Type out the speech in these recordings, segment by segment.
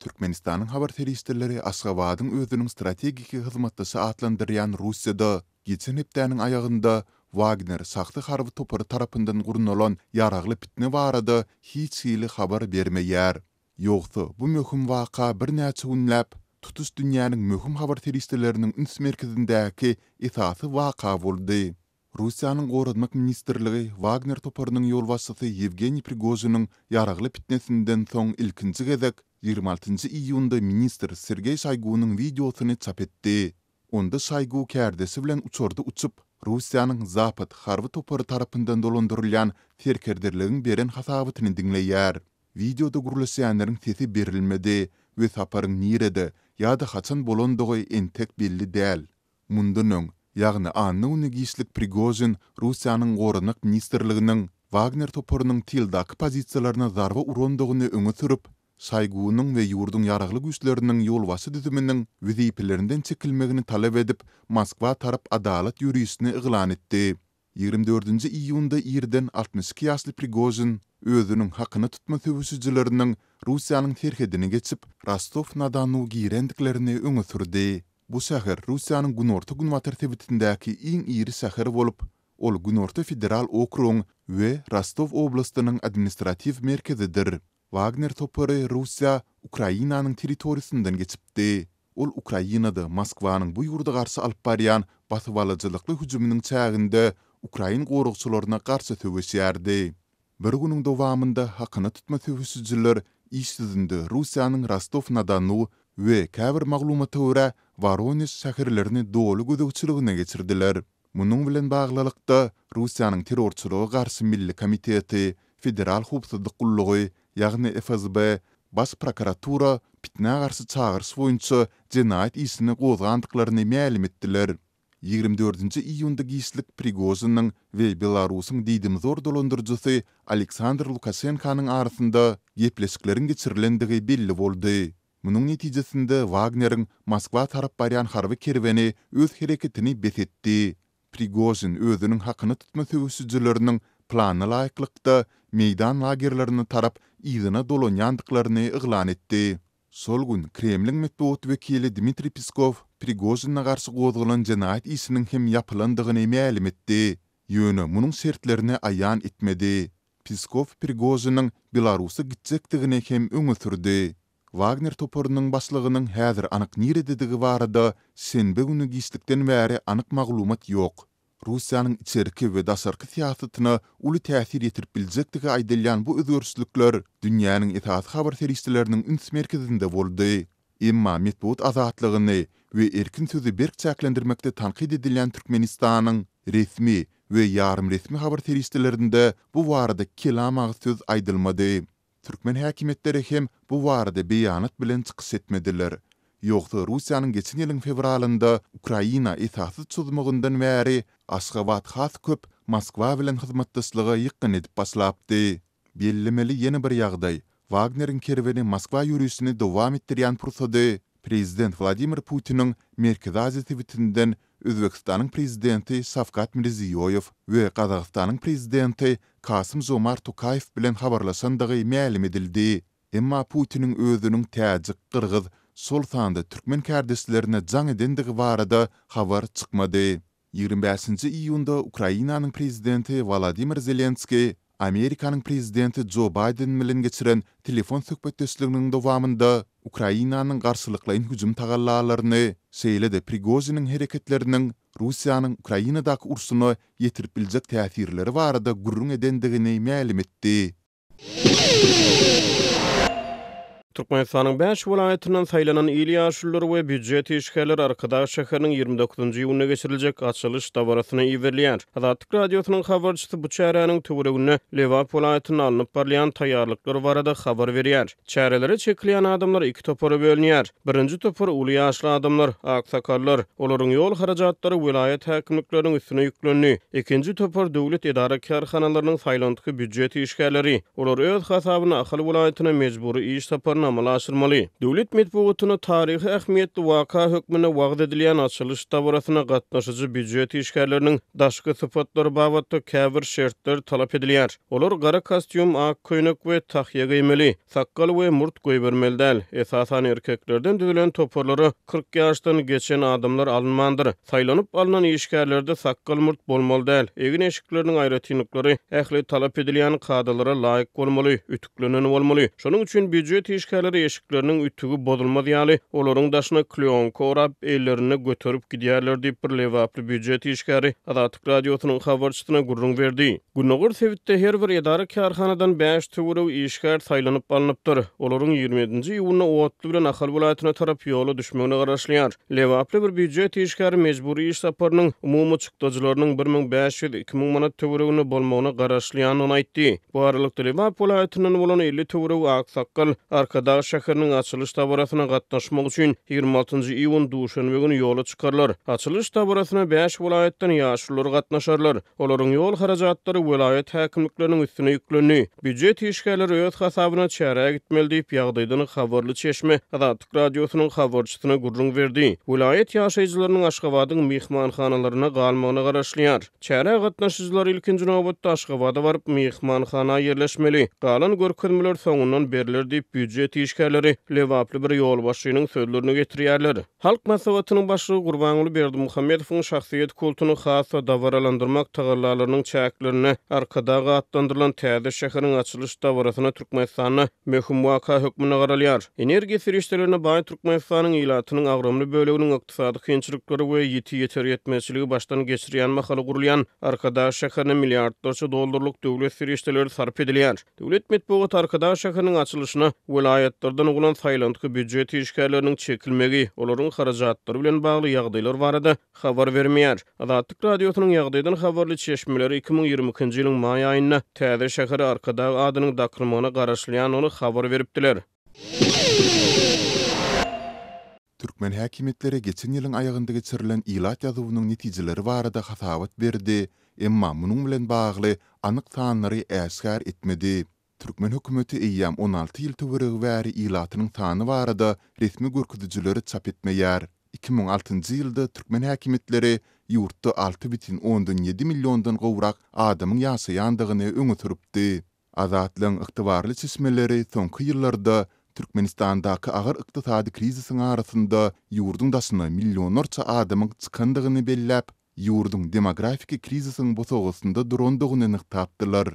Türkmenistanyň habar serişdeleri Aşgabadyň özüniň strategiki hyzmatdaşy atlandyrýan Russiýada geçen hepdäniň aýagynda Wagner şahsy harby topary tarapyndan gurnalan ýaragly pitne barada hiç hili habar bermeýär. Ýogsa, bu möhüm waka birnäçe günläp, tutuş dünýäniň möhüm habar serişdeleriniň üns merkezindäki esasy waka boldy. Russiýanyň Goranmak ministrligi Wagner toparynyň ýolbaşçysy Ýewgeniý Prigožiniň ýaragly pitnesinden soň ilkinji gezek 26 iýunda ministr Sergeý Şoýgunyň wideosyny çap etdi. Onda Şoýgu kärdeşi bilen uçarda uçup, Russiýanyň Zapad harby topary tarapyndan dolandyrylýan serkerderligiň beren hasabatyny diňleýär. Wideoda gürleşýänleriň sesi berilmedi we saparyň nirede ýa-da haçan bolandygy entek belli däl. Mundan öň, ýagny anna güni giçlik Prigožin Russiýanyň Goranmak ministrliginiň Wagner toparynyň tyldaky pozisiýalaryna zarba urandygyny öňe sürüp, Şoýgunyň we ýurduň ýaragly güýçleriniň ýolbaşçy düzüminiň wezipelerinden çekilmegini talap edip, Moskwa tarap adalat ýörişini yglan etdi. 24 iýunda irden 62 ýaşly Prigožin özüniň hakyna tutma söweşijileriniň Russiýanyň serhedini geçip, Rostow-na-Donu girendiklerini öňe sürdi. Bu şäher Russiýanyň günorta-günbatar sebitindäki iň iri şäher bolup, ol Günorta federal okrugyň we Rostow oblastynyň administratiw merkezidir. Wagner topary Russiýa Ukrainanyň territoriýasyndan geçipdi. Ol Ukrainada Moskwanyň bu ýurda garşy alyp barýan basybalyjylykly hüjüminiň çäginde ukrain goragçylaryna garşy söweşýärdi. Bir günüň dowamynda hakyna tutma söweşijiler iş ýüzünde Russiýanyň Rostow-na-Donu we käbir maglumata görä Woronež şäherlerini doly gözegçiligine geçirdiler. Munuň bilen baglylykda, Russiýanyň Terrorçylyga garşy milli komiteti, Federal howpsuzlyk gullugy, ýagny FSB, Baş prokuratura pitnä garşy çagyryş boýunça jenaýat işini gozgandyklaryny mälim etdiler. Ýigrimi dördünji iýunda giçlik Prigožiniň we Belarusyň diýdimzor dolandyryjysy Aleksandr Lukaşenkanyň arasynda gepleşikleriň geçirilendigi belli boldy. Munuň netijesinde Wagneriň Moskwa tarap barýan harby kerweni öz hereketini bes etdi. Prigožin özüniň hakyna tutma söweşijileriniň plana laýyklykda meýdan lagerlerine tarap yzyna dolanýandyklaryny yglan etdi. Şol gün Kremliň metbugat wekili Dmitriý Peskow Prigožine garşy gozgalan jenaýat işiniň hem ýapylandygyny mälim etdi. Ýöne munuň şertlerini aýan etmedi. Peskow Prigožiniň Belarusa gitjekdigini hem öňe sürdi. Wagner toparynyň başlygynyň häzir anyk nirededigi barada şenbe güni giçlikden bäri anyk maglumat ýok. Russiýanyň içerki we daşarky syýasatyna uly täsir ýetirip biljekdigi aýdylýan bu özgerişlikler dünýäniň esasy habar serişdeleriniň üns merkezinde boldy. Emma metbugat azatlygyny we erkin sözi berk çäklendirmekde tankyt edilýän Türkmenistanyň resmi we ýarym resmi habar serişdelerinde bu barada kelam agyz söz aýdylmady. Türkmen häkimiýetleri hem bu barada beýanat bilen çykyş etmediler. Ýogsa Russiýanyň geçen ýylyň fewralynda Ukraina esassyz çozmagyndan bäri Aşgabat has köp Moskwa bilen hyzmatdaşlyga ýykgyn edip başlapdy. Bellemeli ýene bir ýagdaý, Wagneriň kerweni Moskwa ýörişini dowam etdirýän pursady prezident Wladimir Putiniň Merkezi Aziýa sebitinden Özbegistanyň prezidenti Şawkat Mirziýoýew we Gazagystanyň prezidenti Kasym-Žomart Tokaýew bilen habarlaşandygy mälim edildi. Emma Putiniň özüniň täjik, gyrgyz, şol sanda türkmen kärdeşlerine jaň edendigi barada habar çykmady. 25 iýunda Ukrainanyň prezidenti Wolodymyr Zelenskiý Amerikanyň prezidenti Jo Baýden bilen geçiren telefon söhbetdeşliginiň dowamynda Ukrainanyň garşylyklaýyn hüjüm tagallalaryny, şeýle-de Prigožiniň hereketleriniň Russiýanyň Ukrainadaky urşuna ýetirip biljek täsirleri barada gürrüň edendigini mälim etdi. Türkmenistanyň bäş welaýatyndan saýlanan il ýaşululary we býujet işgärleri Arkadag şäheriniň 29-njy iýunda geçiriljek açylyş dabarasyna iberilýär. Azatlyk Radiosynyň habarçysy bu çäräniň töwereginde Lebap welaýatynda alnyp barylýan taýýarlyklar barada habar berýär. Çärelere çekilýän adamlar iki topara bölünýär. Birinji topar uly ýaşly adamlar, aksakallar. Olaryň ýol harajatlary welaýat häkimlikleriniň üstüne ýüklendi. Ikinji topar döwlet edara-kärhanalarynyň saýlantgy býujet işgärleri. Olar öz hasabyna Ahal welaýatyna mejbury iş saparyna. talaplaryny amala aşyrmaly. Döwlet metbugatynda taryhy ähmiýetli waka hökmünde wagyz edilýän açylyş dabarasyna gatnaşyjy býujet işgärleriniň daşky sypatlary babatda käbir şertler talap edilýär. Olar gara kostýum, ak köýnek we tahýa geýmeli, sakgal we murt goýbermeli däl. Esasan erkeklerden düzülen toparlara 40 ýaşdan geçen adamlar alynmandyr. Saýlanyp alnan işgärlerde sakgal-murt bolmaly däl, egin-eşikleriniň aýratynlyklary ähli talap edilýän kadalara laýyk bolmaly, ütüklenen bolmaly. Şonuň üçin býujet işgärleri eşikleriniň ütügi bozulmaz ýaly, olaryň daşyna klýonka orap, ellerinde göterip gidýärler diýip, bir lebaply býujet işgäri Azatlyk Radiosynyň habarçysyna gürrüň berdi. Gündogar sebitde her bir edara-kärhanadan bäş töweregi işgär saýlanyp alnypdyr. Olaryň 27-nji iýunda otly bilen Ahal welaýatyna tarap ýola düşmegine garaşylýar. Lebaply bir býujet işgäri mejbury iş saparynyň umumy çykdajylarynyň 1500, 2000 manat töwereginde bolmagyna garaşylýandygyny aýtdy. Bu aralykda, Lebap welaýatyndan bolan 50 töweregi aksakgal Arkadag şäheriniň açylyş dabarasyna gatnaşmak üçin 26-njy iýun duşenbe güni ýola çykarlar. Açylyş dabarasyna bäş welaýatdan ýaşulular gatnaşarlar. Olaryň ýol harajatlary welaýat häkimlikleriniň üstüne ýüklendi. Býujet işgärleri öz hasabyna çärä gitmeli diýip, ýagdaýdan habarly çeşme Azatlyk Radiosynyň habarçysyna gürrüň berdi. Welaýat ýaşaýjylarynyň Aşgabadyň myhmanhanalarynda galmagyna garaşylýar. Çärä gatnaşyjylar ilkinji nobatda Aşgabada baryp, myhmanhana ýerleşmeli. Galan görkezmeler soňundan berler diýip, býujet işgärleri lebaply bir ýolbaşçynyň sözlerini getirýärler. Halk Maslahatynyň Başlygy Gurbanguly Berdimuhamedowyň şahsyýet kultuny has-da dabaralandyrmak tagallalarynyň çäklerinde Arkadag atlandyrylan täze şäheriň açylyş dabarasyna Türkmenistanda möhüm waka hökmünde garalýar. Energiýa serişdelerine baý Türkmenistanyň ilatynyň agramly böleginiň ykdysady kynçylyklary we ýiti ýeter-ýetmezçiligi başdan geçirýän mahaly gurulýan Arkadag şäherine milliardlarça dollarlyk döwlet serişdeleri sarp edilýär. Döwlet metbugaty Arkadag şäheriniň açylyşyna welaýatlardan bolan saýlantgy býujet işgärleriniň çekilmegi, olaryň harajatlary bilen bagly ýagdaýlar barada habar bermeýär. Azatlyk Radiosynyň ýagdaýdan habarly çeşmeleri 2022-nji ýylyň maý aýynda täze şähere Arkadag adynyň dakylmagyna garaşylýandygyny habar beripdiler. Türkmen häkimiýetleri geçen ýylyň aýagynda geçirilen ilat ýazuwynyň netijeleri barada hasabat berdi, emma munuň bilen bagly anyk sanlary äşgär etmedi. Türkmen hökümeti eýýäm 16 ýyl töweregi bäri ilatynyň sany barada resmi görkezijileri çap etmeýär. 2006-njy ýylda türkmen häkimiýetleri ýurtda 6,7 milliondan gowrak adamyň ýaşaýandygyny öňe sürüpdi. Azatlygyň ygtybarly çeşmeleri soňky ýyllarda Türkmenistandaky agyr ykdysady krizisiň arasynda ýurduň daşyna millionlarça adamyň çykandygyny belläp, ýurduň demografiki krizisiň bosagasynda durandygyny nygtapdylar.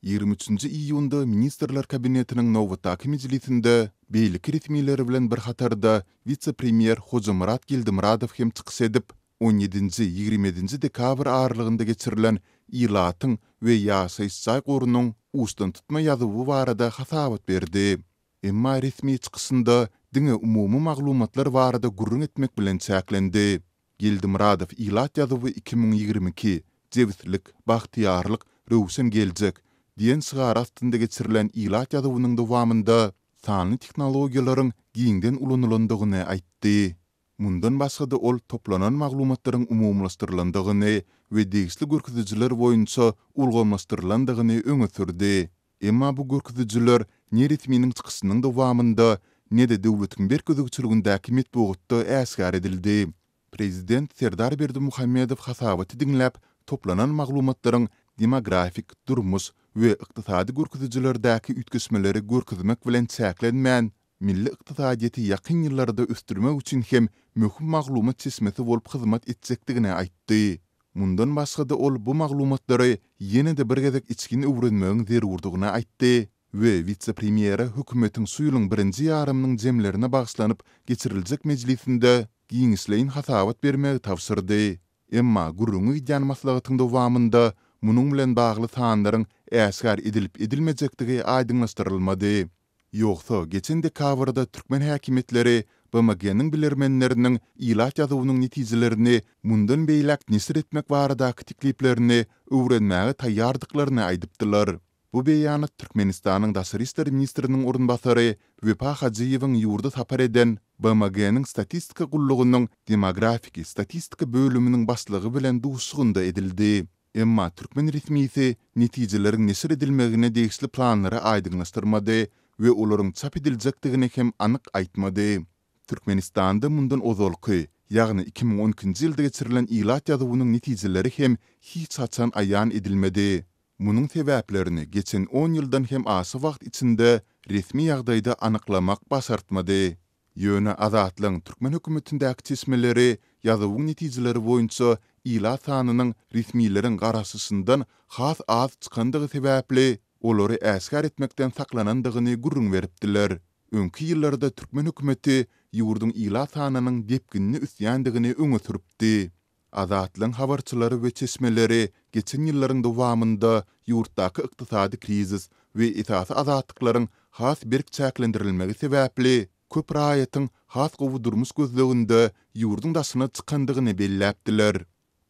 23-nji iýunda Ministrler Kabinetiniň nobatdaky mejlisinde beýleki resmiler bilen bir hatarda wise-premýer Hojamyrat Geldimyradow hem çykyş edip, On ýedinji, 27-nji dekabr aralygynda geçirilen ilatyň we ýaşaýyş jaý gorunyň uçdantutma ýazuwy barada hasabat berdi. Emma resmi çykyşynda diňe umumy maglumatlar barada gürrüň etmek bilen çäklendi. Geldimyradow ilat ýazuwy 2022, Jebislik, bagtyýarlyk, röwşen geljek diýen şygar astynda geçirilen ilat ýazuwynyň dowamynda sanly tehnologiýalaryň giňden ulanylandygyny aýtdy. Mundan başga-da ol toplanan maglumatlaryň umumylaşdyrylandygyny we degişli görkezijiler boýunça ulgamlaşdyrylandygyny öňe sürdi. Emma bu görkezijiler ne resminiň çykyşynyň dowamynda, ne-de döwletiň berk gözegçiligindäki metbugatda äşgär edildi. Prezident Serdar Berdimuhamedow hasabaty diňläp, toplanan maglumatlaryň demografik, durmuş we ykdysady görkezijilerdäki üýtgeşmeleri görkezmek bilen çäklenmän, milli ykdysadyýeti ýakyn ýyllarda ösdürmek üçin hem möhüm maglumat çeşmesi bolup hyzmat etjekdigini aýtdy. Mundan başga-da ol bu maglumatlary ýene-de bir gezek içgin öwrenmegiň zerurdygyny aýtdy we wise-premýere hökümetiň şu ýylyň birinji ýarymynyň jemlerine bagyşlanyp geçiriljek mejlisinde giňişleýin hasabat bermegi tabşyrdy. Emma gürrüňi gidýän maslahatyň dowamynda munuň bilen bagly sanlaryň äşgär edilip-edilmejekdigi aýdyňlaşdyrylmady. Ýogsa, geçen dekabrda türkmen häkimiýetleri BMG-niň bilermenleriniň ilat ýazuwynyň netijelerini mundan beýläk neşir etmek baradaky tekliplerini öwrenmäge taýýardyklaryny aýdypdylar. Bu beýanat Türkmenistanyň daşary işler ministriniň orunbasary Wepa Hajyýewiň ýurda sapar eden BMG-niň Statistika gullugynyň Demografiki statistika bölüminiň başlygy bilen duşuşygynda edildi. Emma türkmen resmisi netijeleriň neşir edilmegine degişli planlary aýdyňlaşdyrmady we olaryň çap ediljekdigini hem anyk aýtmady. Türkmenistanda mundan ozalky, ýagny 2012-nji ýylda geçirilen ilat ýazuwynyň netijeleri hem hiç haçan aýan edilmedi. Munuň sebäplerini geçen on ýyldan hem aşa wagt içinde resmi ýagdaýda anyklamak başartmady. Ýöne Azatlygyň türkmen hökümetindäki çeşmeleri ýazuwyň netijeleri boýunça ilat sanynyň resmileriň garaşyşyndan has az çykandygy sebäpli, olary äşgär etmekden saklanandygyny gürrüň beripdiler. Öňki ýyllarda türkmen hökümeti ýurduň ilat sanynyň depginli ösýändigini öňe sürüpdi. Azatlygyň habarçylary we çeşmeleri geçen ýyllaryň dowamynda ýurtdaky ykdysady krizis we esasy azatlyklaryň has berk çäklendirilmegi sebäpli, köp raýatyň has gowy durmuş gözleginde ýurduň daşyna çykandygyny belläpdiler.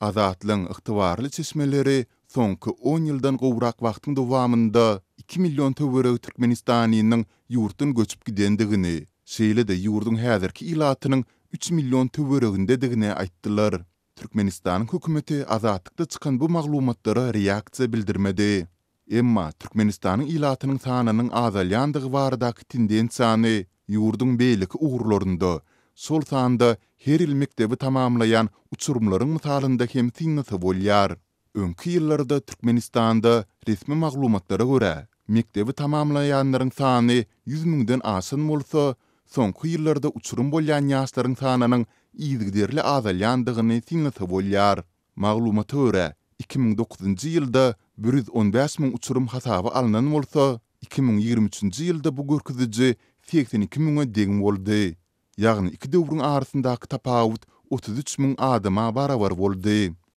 Azatlygyň ygtybarly çeşmeleri soňky on ýyldan gowrak wagtyň dowamynda iki million töweregi türkmenistanlynyň ýurtdan göçüp gidendigini, şeýle-de ýurduň häzirki ilatynyň üç million töweregindedigini aýtdylar. Türkmenistanyň hökümeti Azatlykda çykan bu maglumatlara reaksiýa bildirmedi. Emma Türkmenistanyň ilatynyň sanynyň azalýandygy baradaky tendensiýany ýurduň beýleki ugurlarynda, şol sanda her ýyl mekdebi tamamlaýan uçurymlaryň mysalynda hem synlasa bolýar. Öňki ýyllarda Türkmenistanda, resmi maglumatlara görä, mekdebi tamamlaýanlaryň sany 100 müňden aşan bolsa, soňky ýyllarda uçurym bolýan ýaşlaryň sanynyň yzygiderli azalýandygyny synlasa bolýar. Maglumata görä, 2009-njy ýylda 115 müň uçurym hasaba alnan bolsa, 2023-nji ýylda bu görkeziji 82 müňe deň boldy. Ýagny iki döwrüň arasyndaky tapawut 33 müň adama barabar boldy.